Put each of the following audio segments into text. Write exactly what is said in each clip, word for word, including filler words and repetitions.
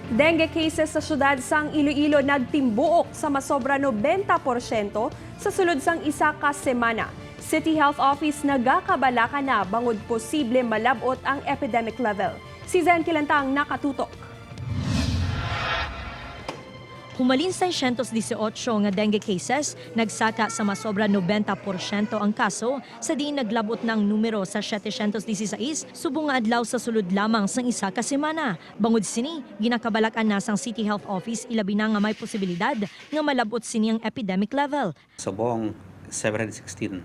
Dengue cases sa siyudad sang Iloilo nagtimbuok sa masobra nobenta porsyento sa sulod sang isa ka semana. City Health Office nagakabalaka na bangod posible malab-ot ang epidemic level. Si Zen Kilantang nakatutok. Humalin seiscientos dieciocho nga dengue cases, nagsaka sa masobra nobenta porsyento ang kaso, sa diin naglab-ot na ang numero sa setecientos dieciséis subong nga adlaw sa sulod lamang sang isa ka semana. Bangod sini, ginakabalak-an na sang City Health Office, ilabi na nga may posibilidad nga malab-ot sini ang epidemic level. Subong, seven hundred sixteen.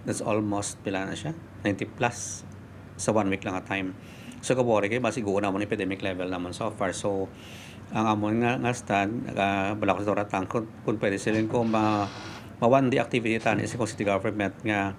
That's almost, pila na siya? Ninety plus sa one week lang nga time. So, kabori kay basi guo namon epidemic level namon so far. So, ang amon nga, nga stand, uh, bala ko sa Doratang, kung, kung pwede sila ko ma, ma one day activity tani sa city government nga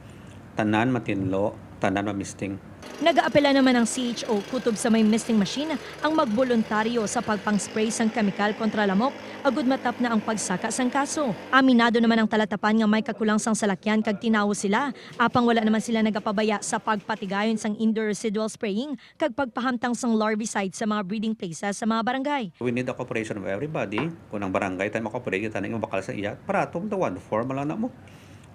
tanan matinlo, tanan mamisting. Nagaapela naman ang C H O kutob sa may misting machine ang magboluntaryo sa pagpang-spray sang kemikal kontra lamok agud matapna ang pagsaka sang kaso. Aminado naman ang talatapan nga may kakulang sang salakyan kag tinawo sila, apang wala naman sila nagapabaya sa pagpatigayon sang indoor residual spraying kag pagpahamtang sang larvicide sa mga breeding places sa mga barangay. We need the cooperation of everybody. Kung ang barangay tayo makooperate, kita na yung bakal sa iya, para atom the one form lang na mo.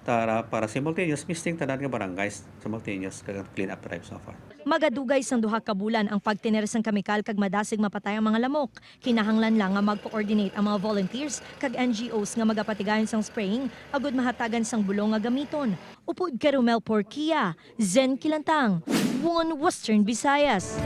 Tara, para simultaneous, misting tanan nga barangays, simultaneous kag clean up drive so far. Magadugay sang duha ka bulan ang pagtener sang kemikal kag madasig mapatay ang mga lamok. Kinahanglan lang nga mag-coordinate ang mga volunteers kag N G Os nga magapatigayon sang spraying agud mahatagan sang bulong nga gamiton. Upod kay Romel Porquia, Zen Kilantang, One Western Visayas.